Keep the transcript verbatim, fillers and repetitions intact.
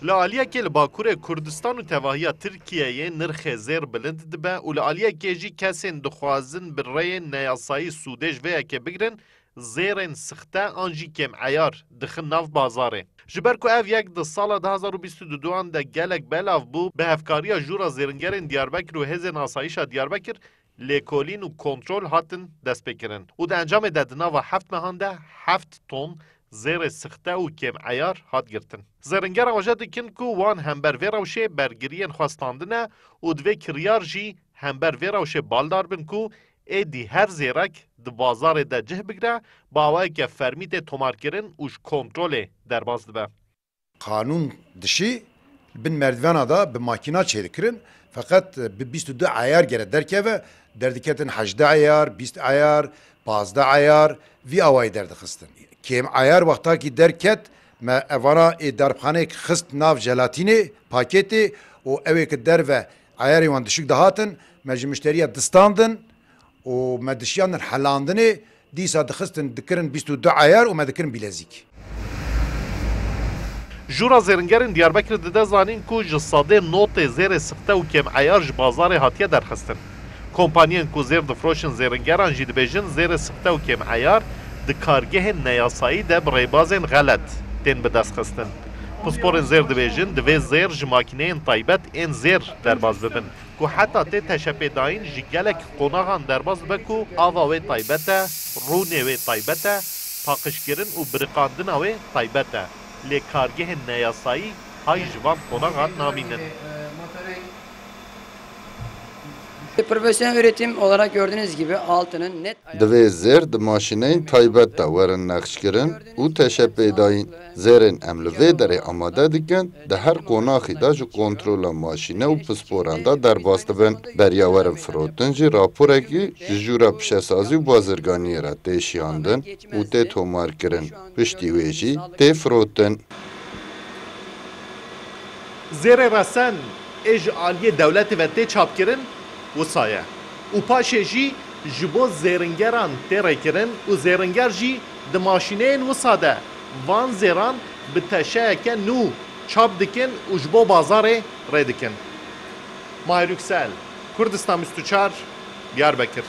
Li aliyekê li Bakurê Kurdistan û tevahiya Tirkiyeyê nirxê zêr bilind dibe û li aliyekê jî kesên dixwazin bi rêyên neyasayî sûdê ji vê yekê bigirin, zêrên sixte an jî kêmeyar dixin nav bazarê. Ji ber ku ev yek di sala du hazar û bîst û du an de gelek belav bû, bi hevkariya Jûra Zêringerên Diyarbekir û Hêzên Asayişa Diyarbekir lêkolîn û kontrol hatin destpêkirin û di encamê de di nava heft mehan de heft ton zêrê sixte û kêmeyar hat girtin. Zêringeran wêje dikin ku wan hember vê rewşê bergiriyên xwe standine û divê kiryar jî hember vê rewşê baldar bin ku êdî her zêrek di bazarê de cih bigire, bi awayeke fermî tê tomarkirin û ji kontrolê derbas dibe. Qanûn dişî li bin merdivana de bi makîna çêdikirin, feqet bi bîst û du eyar gere derkeve, derdiketin hejdeh eyar, bîst eyar, pazdeh eyar, vî awayî derdixistin. Kêm eyar wextakî derket, me evana ê darbxaneyek xist nav jelatînê, pakêtê û ew ê ki derve eyarê wan dişik dihatin, me ji mişteriya distandin û me dişiyandin helandinê, dîsa dixistin dikirin bîst û du eyar û me dikirin bilezîk. Jûra Zêringerên Diyarbekir dide zanîn ku ji sedê notê zêrê sixte û kêm eyar ji bazarê hatiye derxistin. Kompaniyên ku zêr difroşin zêringeran jî dibêjin zêrê sixte û kêm eyar di kargehên neyasayî de bi rêbazên xelet tên bidestxistin. Pisporên zêr dibêjin divê zêr ji makîneyên taybet ên zêr derbas bibin, ku heta tê teşepêdayîn ji gelek qonaxan derbas dibe ku ava wê taybet e, rûnê wê taybet e, paqijkirin û biriqandina wê taybet e. Lê kargehên neyasayî hay ji van qonaxan namînin. Profesyonel üretim olarak gördüğünüz gibi altının net Divê zêr di maşîneyên taybet de werin nexşkirin û teşepêdayîn. Zêrên em li vê derê amade dikin, di her qonaxî de ji kontrola maşîne û pisporan de derbas dibin. Beriya werin firotin jî raporekî ji Jûra Pişesazî û Bazirganiyê re tê şiyandin û tê tomarkirin. Piştî wê jî tê firotin. Zêrê resen ê ji aliyê dewletê ve tê çapkirin wisa ye û paşê jî ji bo zêringeran tê rêkirin û zêringer jî di maşîneyên wisa de van zêran bi teşeyeke nû çap dikin û ji bo bazarê rê dikin. Mahir Yüksel, Kurdistan bîst û çar, Diyarbekir.